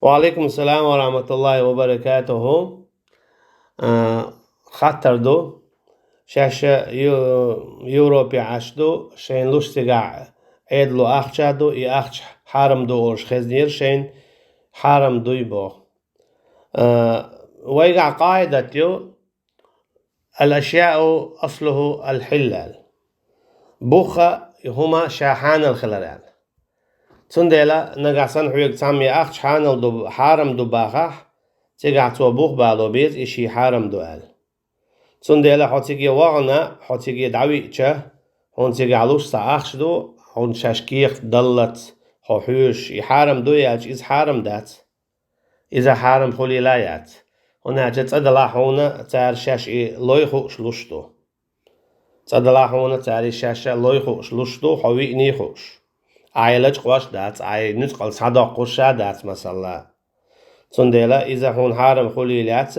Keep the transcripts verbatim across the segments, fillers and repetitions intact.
Ва алейкум салам ва рахматуллахи ва баракатуху. А, хаттар ду. Шаьш Ю-, Европе Ӏаш ду, шайн луш цигахь Ӏедало ахча ду, и ахча хьарам ду олуш хезнера шайн, хьарам дуй боху. А, вайгахь къаидат ю: «Ал-ашяу аслуху ал-хилл», аьлла. Бух а, и хӀума ша хьанал хилар аьлла. Цундела нагахь санна хьоьга цхьамма и ахча хьанал ду, хьарам ду бахахь, цигахь цо бух бало беза, и ший хьарам ду аьлла. Цундела хьо циге вахана, хьо циге дӀавиъча, хьуна цигахь луш цхьа ахча ду, хьуна шаьш кехат даллалц хьо хьоьжуш, и хьарам ду аьлча, иза хьарам дац. Иза хьарам хуьлийла яц. ХӀунда аьлча цӀа далахь хьуна цара шаьш и лой хууш луш ду. ЦӀа далахь хьуна цара и шаьш лой хууш луш ду, хьо виъний хууш. Ахь и лачкъош а дац, ахь и нуьцкъала схьадоккхуш а дац, масала. Цундела иза хьуна хьарам хуьлийла яц,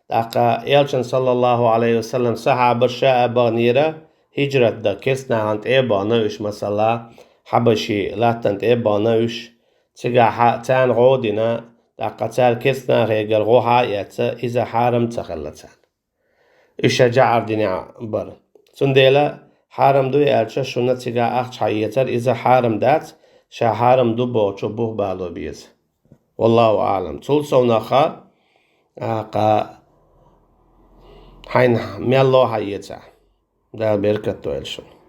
тӀаккха Элчан, саллаллаху Ӏалайхи ва саллам, сахьабаш а баханера, хӀижрат дан керстанахана тӀе а бахана уьш, масала, Хьабаши латтана тӀе а бахана уьш, цигахь царна гӀо а дина, тӀаккха цара керстанахегара гӀо хьа а эцна, иза хьарам ца хилла царна. Уьш ша жаӀар динехь бара. Цундела хьарам ду аьлча, шуна цигахь ахча хьаэцар, иза хьарам дац, ша хьарам ду бохучо бух бало беза. Валлаху аӀлам. Цул совнаха, а, кха, хьайна мел ло хьаэца. Дала беркат дойла шуна.